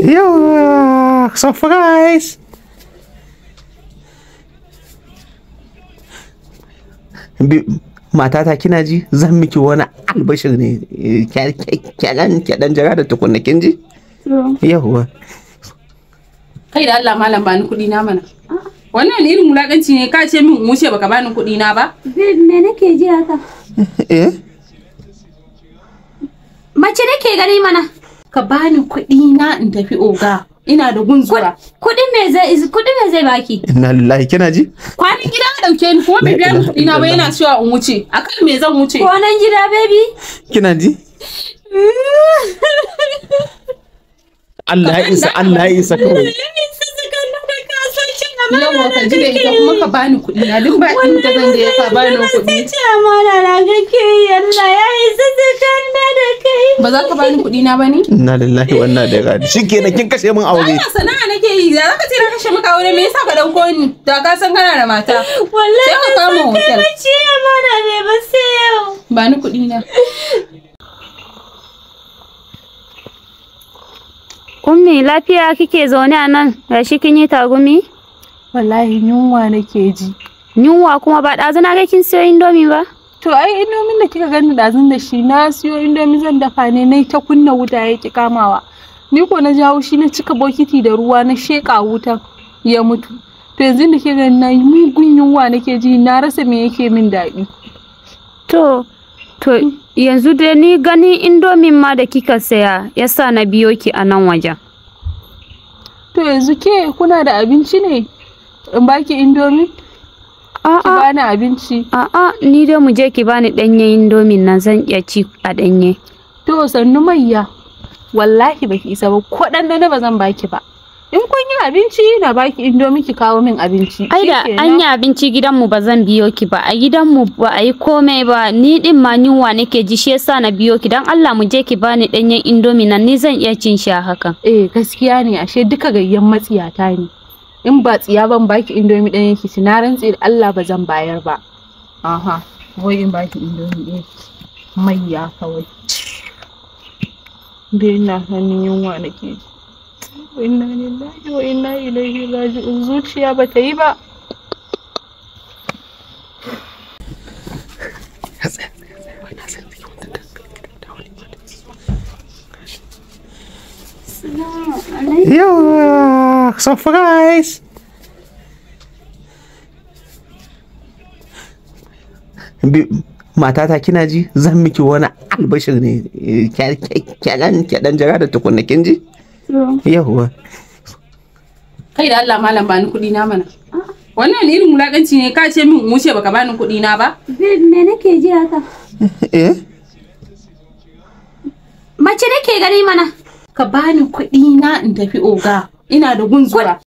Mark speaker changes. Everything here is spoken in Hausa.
Speaker 1: Yawa, surprise! Matata kina ji, zan miki wani albashir ne, kyaɗan jira da tukunna, kin ji? Yawwa.
Speaker 2: Kai da Allah malam, bani kuɗi na mana. Wannan irin wulakanci ne, ka ce min in wuce baka bani kuɗi na ba?
Speaker 3: Babe, me nake ji haka?
Speaker 1: Eh?
Speaker 3: Mace nake gani mana.
Speaker 2: Ka bani kuɗi na in tafi oga. Ina da gunzuwa.
Speaker 3: Kuɗin me zai baki?
Speaker 1: Inna lillahi, kina ji?
Speaker 2: Kwanan gida ka ɗauke ni kuma bai biya ni kuɗi na ba, yana cewa in wuce. Akan me zan wuce?
Speaker 3: Kwanan gida, baby?
Speaker 1: Kina ji? Allah ya isa, Allah ya isa kawai.
Speaker 2: Yawwa, ka ji da ita, kuma ka bani kuɗi na, duk ba inda zan je ka bani kuɗi.
Speaker 3: Ci amana na kake yi, Allah ya isa tsakanina da kai.
Speaker 2: Ba za ka bani kuɗi na ba ne?
Speaker 1: Inna lillahi wa inna ilaihi raji'un. Shikenan, kin kashe min aure.
Speaker 2: Ina sana'a nake yi, da za ka ce na kashe maka aure, me yasa ka dauko ni? Da ka san kana da mata.
Speaker 3: Wallahi
Speaker 2: Sai ka kama
Speaker 3: ban san kai
Speaker 2: hotel.
Speaker 3: maci amana ne ba sai yau.
Speaker 2: Ba ni kuɗi na.
Speaker 3: Ummi, lafiya kike zaune a nan? Gashi kin yi tagumi?
Speaker 2: Wallahi yunwa nake ji.
Speaker 3: Yunwa kuma, ba ɗazu na ga kin siyo Indomie ba?
Speaker 2: To ai Indomin da kika gani ɗazun da shi na siyo, Indomi zan dafa ne, nayi ta kunna wuta ya ki kamawa. Ni ko na jawo shi na cika bokiti da ruwa na sheƙa wutan ya mutu. To yanzu da kika gani na yi mugun yunwa nake ji, na rasa me yake min daɗi.
Speaker 3: To yanzu dai ni gani Indomin ma da kika saya yasa na biyo ki a nan wajen.
Speaker 2: To yanzu ke kuna da abinci ne? In baki Indomi? Ki
Speaker 3: A'a,
Speaker 2: bani abinci.
Speaker 3: a'a, ni dai mu je ki bani ɗanyen Indomin nan, zan iya ci a ɗanye.
Speaker 2: To sannu mayya. Wallahi baki isa ba, ko ɗanɗano ba zan baki ba. In kun yi abinci na baki Indomi, ki kawo min abinci.
Speaker 3: Ai da
Speaker 2: Shikenan.
Speaker 3: an yi abinci gidanmu ba zan biyo ki ba, a gidanmu ba a yi komai ba, ni din ma yunwa nake ji, shi yasa na biyo ki. Dan Allah mu je ki bani ɗanyen Indomi nan, ni zan iya cin shi a haka.
Speaker 2: Eh, gaskiya ne, ashe duka gayyan matsiyata ne. In ba tsiya ban baki Indomi ɗayan ki ci, na rantse da Allah ba zan bayar ba. Aha, wai in baki Indomi ɗaya ki ci. Mayya kawai. Dai ina hannun yunwa nake ji. Inna lillahi wa inna ilaihi raji'un, zuciya ba ta yi ba.
Speaker 1: Yawa, surprise! Matata kina ji, zan miki wani albashir ne, kyaɗan jira da tukunna, kin ji? Yawwa.
Speaker 2: Kai da Allah malam, bani kuɗi na mana. Wannan irin wulakanci ne, ka ce min in wuce baka bani kuɗi na ba?
Speaker 3: Babe, me nake ji haka?
Speaker 1: Eh?
Speaker 3: Mace nake gani mana.
Speaker 2: Ka bani kuɗi na in tafi oga. Ina da gunzuwa.